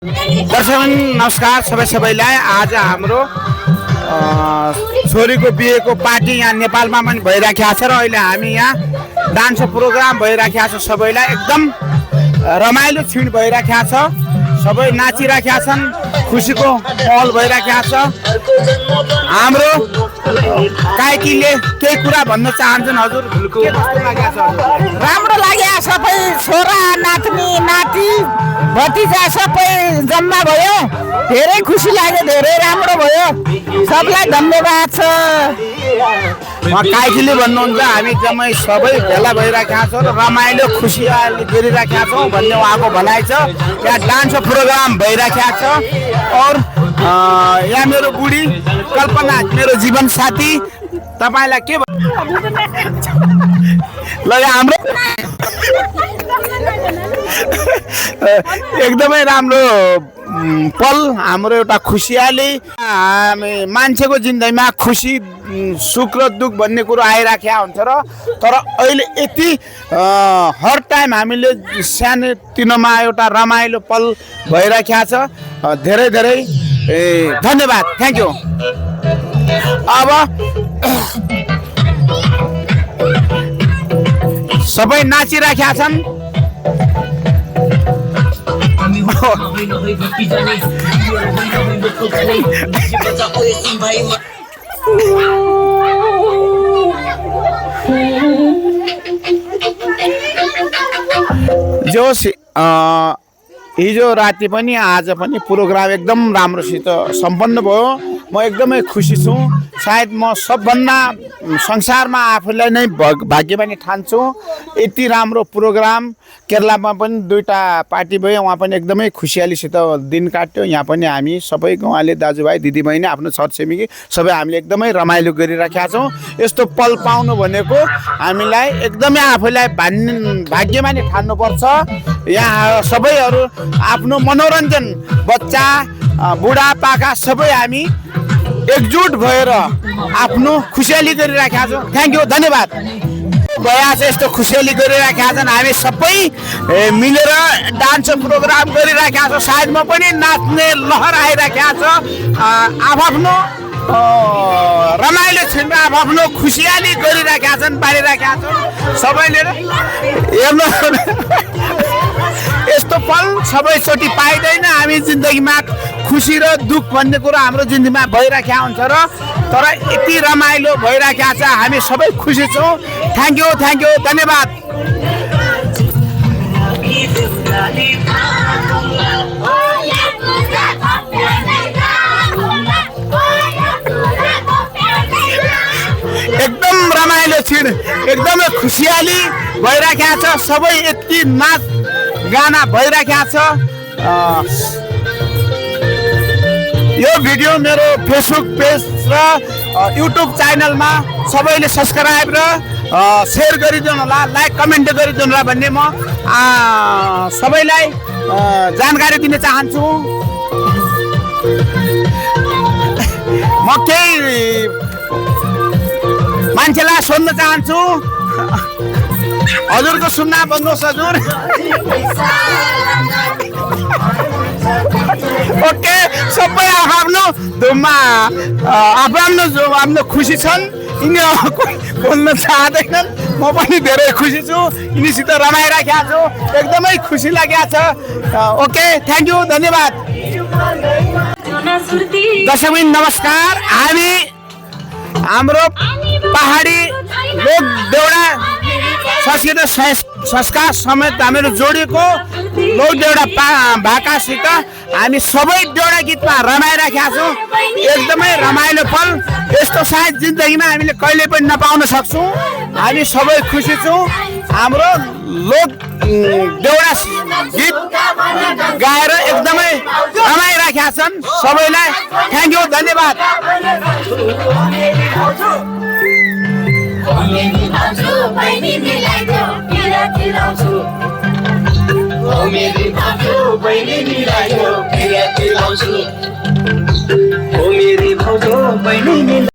दर्शक नमस्कार सबैलाई। आज हाम्रो छोरीको बिहेको पार्टी यहाँ नेपालमा पनि भइराखेको छ र अहिले हामी यहाँ डान्स प्रोग्राम भइराखेको छ। सबैलाई एकदम रमाइलो छिन भइराखेको छ, सबै नाचिराखेका छन्, खुसीको माहौल भइराखेको छ। हाम्रो काइकीले केही कुरा भन्न चाहन्छन् हजुर? के कस्तो लागेको छ? राम्रो लाग्यो, सबै छोरा नाच्ने नाति भतिजा सबै जम्मा भयो, धेरै खुसी लाग्यो, धेरै राम्रो भयो, सबलाई धन्यवाद छ। काइकीले भन्नुहुन्छ हामी जम्मै सबै भेला भइराखेका छौँ र रमाइलो खुसियाली गरिराखेका छौँ भन्ने उहाँको भनाइ छ। यहाँ डान्स प्रोग्राम भइराखेको छ और यहाँ मेरो बुढी कल्पना मेरो जीवन साथी तपाईलाई के ल हाम्रो एकदमै राम्रो पल, हाम्रो एउटा खुसियाली। हामी मान्छेको जिन्दगीमा खुसी सुख र दुःख भन्ने कुरो आइराखेको हुन्छ र तर अहिले यति हर टाइम हामीले सानोतिनोमा एउटा रमाइलो पल भइराखेको छ। धेरै धेरै धन्यवाद, थ्याङ्क यू। अब सबै नाचिराखेका छन्। हिजो राति पनि आज पनि प्रोग्राम एकदम राम्रोसित सम्पन्न भयो। म एकदमै खुसी छु। सायद म सबभन्दा संसारमा आफूलाई नै भाग्यमानी ठान्छु। यति राम्रो प्रोग्राम केरलामा पनि दुईटा पार्टी भयो, वहाँ पनि एकदमै खुसियालीसित दिन काट्यो। यहाँ पनि हामी सबै गाउँले दाजुभाइ दिदीबहिनी आफ्नो छरछिमेकी सबै हामीले एकदमै रमाइलो गरिराखेका छौँ। यस्तो पल पाउनु भनेको हामीलाई एकदमै आफूलाई भाग्यमानी ठान्नुपर्छ। यहाँ सबैहरू आफ्नो मनोरञ्जन, बच्चा बुढापाका सबै हामी एकजुट भएर आफ्नो खुसियाली गरिराखेका छौँ। थ्याङ्क यू, धन्यवाद। भइरहेको छ यस्तो खुसियाली गरिराखेका छन्, हामी सबै मिलेर डान्स प्रोग्राम गरिराखेका छौँ। साइडमा पनि नाच्ने लहर आइराखेको छ। आफ्नो रमाइलो छिन आफ्नो खुसियाली गरिराखेका छन्, पारिराखेका छन् सबैले। हेर्नु यस्तो पल सबैचोटि पाइँदैन। हामी जिन्दगीमा खुसी र दुःख भन्ने कुरो हाम्रो जिन्दगीमा भइराखेको हुन्छ र तर यति रमाइलो भइराखेको छ, हामी सबै खुसी छौँ। थ्याङ्क यू, धन्यवाद। एकदम रमाइलो छिन, एकदमै खुसियाली भइराखेको छ। सबै यति नाच गाना भइराखेको छ। यो भिडियो मेरो फेसबुक पेज र युट्युब च्यानलमा सबैले सब्सक्राइब र सेयर गरिदिनु होला, लाइक कमेन्ट गरिदिनु होला भन्ने म सबैलाई जानकारी दिन चाहन्छु। म केही मान्छेलाई सोध्न चाहन्छु। हजुरको सुन्ना भन्नुहोस् हजुर। ओके, सबै आफ्नो धुममा आफ्नो खुसी छन्। यिनी बोल्न चाहँदैनन्, म पनि धेरै खुसी छु। यिनीसित रमाइराखेको छु, एकदमै खुसी लागेको छ। ओके, थ्याङ्क यू, धन्यवाद। दर्शक नमस्कार। हामी हाम्रो पहाडी लोक देउडा संस्कृत संस्कार समेत हामीहरू जोडिएको लोक देउडा भाकासित हामी सबै देउडा गीतमा रमाइराखेका छौँ। एकदमै रमाइलो पल, यस्तो सायद जिन्दगीमा हामीले कहिले पनि नपाउन सक्छौँ। हामी सबै खुसी छौँ। हाम्रो लोक देउडा गीत गाएर एकदमै रमाइराखेका छन् सबैलाई। थ्याङ्क यू, धन्यवाद। मेरी भाउजू बहिनी मिलाइदेऊ पिरा तिलाउँछु। मेरी भाउजू बहिनी मिलाइदेऊ पिरा तिलाउँछु। मेरी भाउजू बहिनी